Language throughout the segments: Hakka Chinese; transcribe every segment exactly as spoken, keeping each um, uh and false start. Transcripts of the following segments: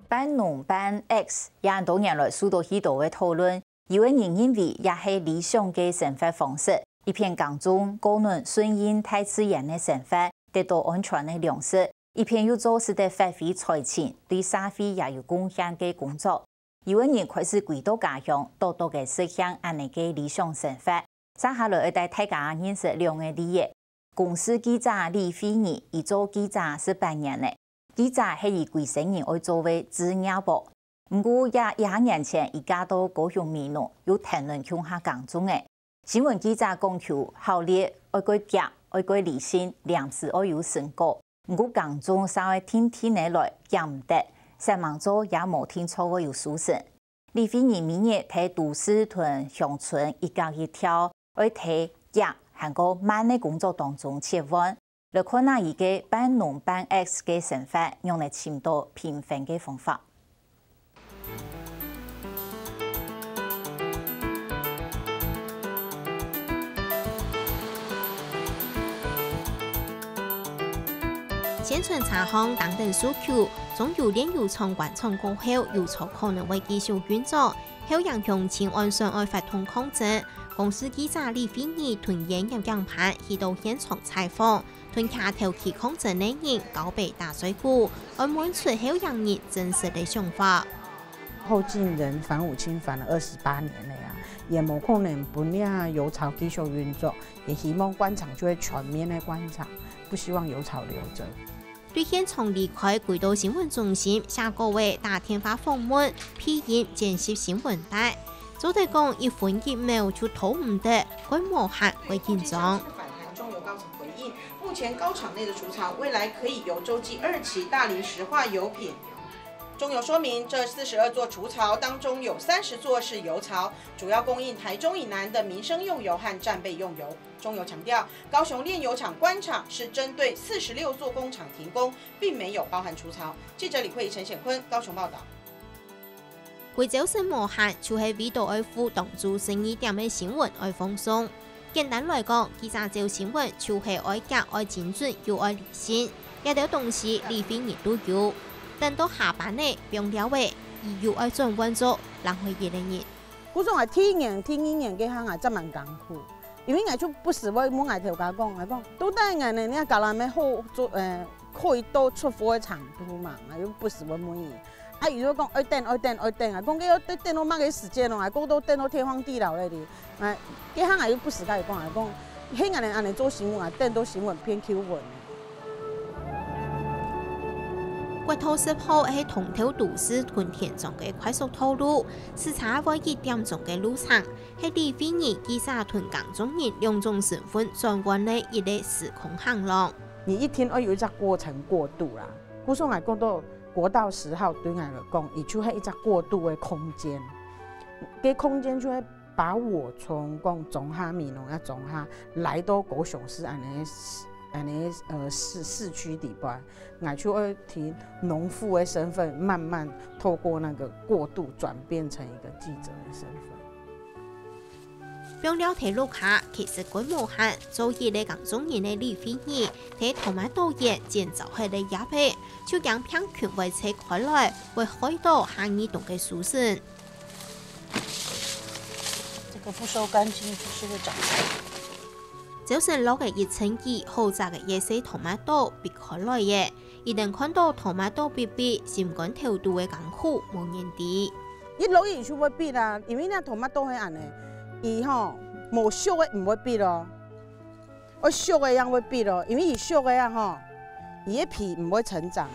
半農半X也多年來受到許多个討論，有个人認為這係理想个生活方式，一片耕種，過等順應大自然个生活，得到安全个糧食，一片又做使得發揮才情，對社會也有貢獻个工作。有个人開始歸到家鄉，多多个實現恁呢个理想生活。接下來愛帶大家認識兩个例仔。公視記者李慧儀，佢做記者十八年了。記者係佢歸生人愛做个職業無？毋過也一下年前，佢嫁到高雄美濃，又跈等共下耕種了。新聞記者講求效率，愛過遽，愛過理性，臨時愛有成果。毋過耕種煞愛定定仔來，遽毋得，煞猛做也無定著會有收成。李慧儀每日在都市同鄉村一隔一跳，愛在遽還過慢个工作當中切換，來看下佢个半農半X个生活，仰仔尋到平衡个方法。 先從車項等等需求，中油煉油廠關廠過後，油槽可能會繼續運作，後影響盡安全愛發動抗爭。公視記者李慧儀同煙葉鏡盤去到現場採訪，同徛頭區抗爭个人交陪打嘴鼓，愛問出後影人真實个想法。後進人反五輕反了二十八年了呀，也無可能分這油槽繼續運作，也希望灌廠就會全面的灌廠，不希望油槽留著。對現場離開，歸到新聞中心寫稿仔打電話訪問，配音剪輯新聞帶。做得講，一分一秒就拖毋得，會無閒，會緊張。反彈中油高層回應，目前高廠內的除槽未來可以由洲際二期大林石化油品。中油說明，這四十二座除槽當中有三十座是油槽，主要供應台中以南的民生用油和戰備用油。中油強調，高雄煉油廠關廠是針對四十六座工廠停工，並沒有包含除槽。記者李慧、陳顯坤高雄報導。 歸朝晨無閒，就係為著愛赴當晝十二點个新聞愛放送。簡單來講，記者招新聞就係愛遽、愛精準又愛理性，這兜東西李慧儀都有。等到下班了，放尞了，佢又愛轉換做另外一個人。故所𠊎第一年、第二年該下𠊎正蠻艱苦，因為𠊎就不時會問𠊎頭家講，𠊎講，到底𠊎呢，你家下乜好做，呃，可以到出貨个程度嘛？𠊎就不時會問佢。 啊，佢就講愛等、愛等、愛等啊，講該愛等、等到麼个時間哦，啊，講到等到天荒地老了哩。啊，該下𠊎又不時甲佢講啊，講，係𠊎等恁呢做新聞啊，等到新聞變舊聞。國道十號係通透都市同田莊个快速道路，駛車愛一點鐘个路程，係李慧儀記者同耕種人兩種身份轉換个一個時空行廊。你一定愛有一隻過程過渡啦。 故所𠊎講到國道十號對𠊎來講，佢就係一隻過渡个空間。該空間就會把我從講庄下美濃啊庄下來到高雄市恁呢，恁呢，呃，市，市區底背，𠊎就會從農夫个身份慢慢透過那個過渡轉變成一個記者的身份。 放尞在屋下，其實根無閒，做一個耕種人个李慧儀，在tomato園剪燥忒个葉仔，就驚病菌會躡開來，會害到下二冬个收成。這個不收乾淨就是會長草。朝晨落个一陣雨，好摘个一細tomato必開來了。 佢等看到tomato必必，心肝頭肚个艱苦無人知。一落雨就會必啊，因為若tomato係恁呢，佢吼，無熟个毋會必哦，愛熟个正會必哦，因為佢熟个啊吼，佢个皮毋會成長。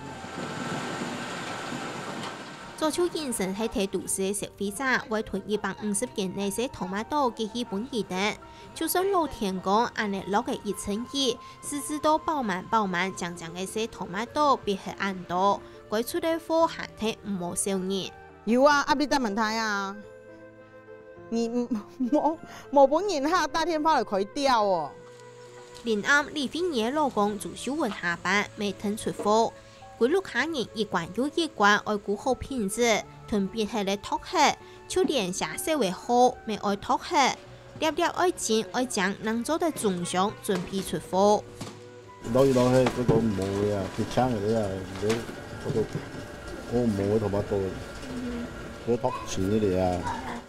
早就隱身係在都市个消費者，會囤一百五十斤个細tomato寄去分佢等。就算落天光，恁呢落个一陣雨， 試著到飽滿飽滿，靚靚个細tomato必係恁多，該出个貨還忒毋無少人。有啊，壓力大蠻大啊！你無，無分人客打電話來開吊哦。臨暗，李慧儀个老公朱秀文下班，乜跈出貨。歸屋下人一關又一關，愛顧好品質，同必忒个擇忒，就連寫手个號乜愛擇忒。 粒粒愛精愛靚，正做得裝箱準備出貨。一落一落去，這個無个啊，一槍个啊，這差不多。我無个頭髮多，要托錢个咧啊！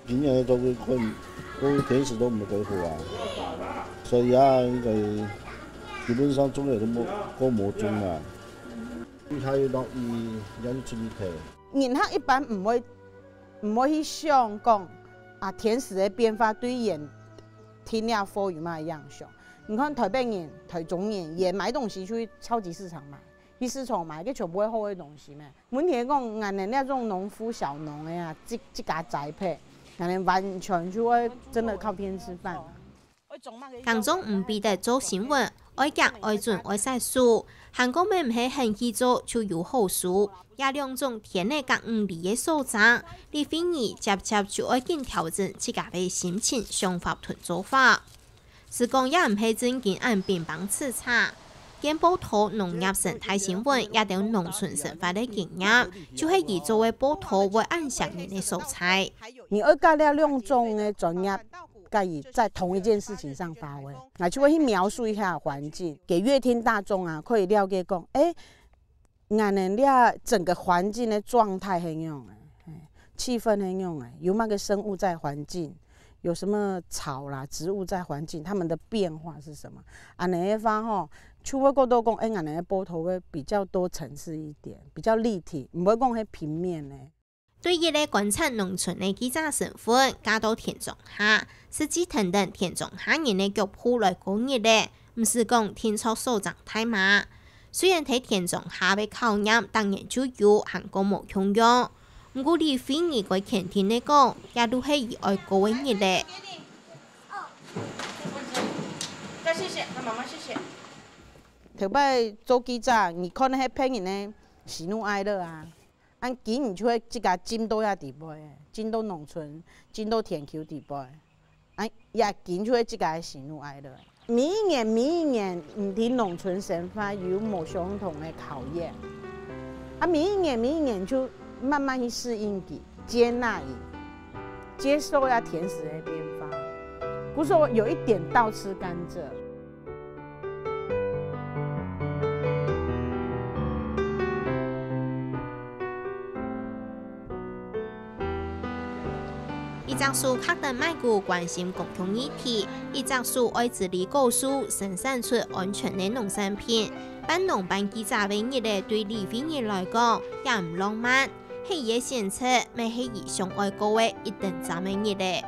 今年做个困，都天時都毋會幾好啊，所以啊，應該基本上種个都無，都無種啊。佢還有落雨，也係出去睇。人客一般毋會，毋會去想講啊，天時个變化對園丁个貨有麼个影響。你看台北人、台中人也買東西去超級市場買，去市場買，該全部係好个東西咩？ 問題係講，𠊎等這種農夫小農个啊，自，自家栽培，𠊎等完全就會真的靠天吃飯啊。當中毋比得做新聞，愛遽愛準愛煞手，還過乜毋係喊去做就有好收。這兩種田仔隔五里个所在，李惠儀輒輒就愛緊調整自家个心情、想法同做法。 時光也毋係正經恁乒乓直掣。見報導農業生態新聞，這兜農村生活个經驗，就係佢做个報導會恁吸引个所在。你愛佮這兩種个專業，佮佢在同一件事情上發揮，那就會去描述一下環境，給閱聽大眾啊，可以了解講，欸， 𠊎等這整個環境个狀態係仰仔，嘿，氣氛係仰仔，有麼个生物在環境，有什麼草啦、植物在環境，它們的變化是什麼？恁仔个話吼，就會覺得講，欸，𠊎等个報導會比較多層次一點，比較立體，毋會講係平面个。 對一個觀察農村个記者身份，嫁到田莊下，實際跈等田莊下人个腳步來過日仔，毋使講定著所長大嫲。雖然在田莊下个考驗逐年就有，還過無共樣，毋過李惠儀个肯定个講，這就係佢愛過个日仔。那謝謝，那媽媽謝謝。頭擺做記者，你看該係別人个喜怒哀樂啊。 恁今你就會自家進到這地步，進到農村，進到田坵地步，恁也今就會自家个喜怒哀樂。每一年，每一年，你在農村生活有無相同个考驗。啊，每一年，每一年就慢慢去適應佢，接納佢，接受這天時个變化。故所有一點倒吃甘蔗。 一隻手揢等麥牯關心公共議題，一隻手愛治理果樹、生產出安全个農產品。半農半記者个日仔對李惠儀來講，也毋浪漫，係佢个選擇，乜係佢想愛過个一等站个日仔。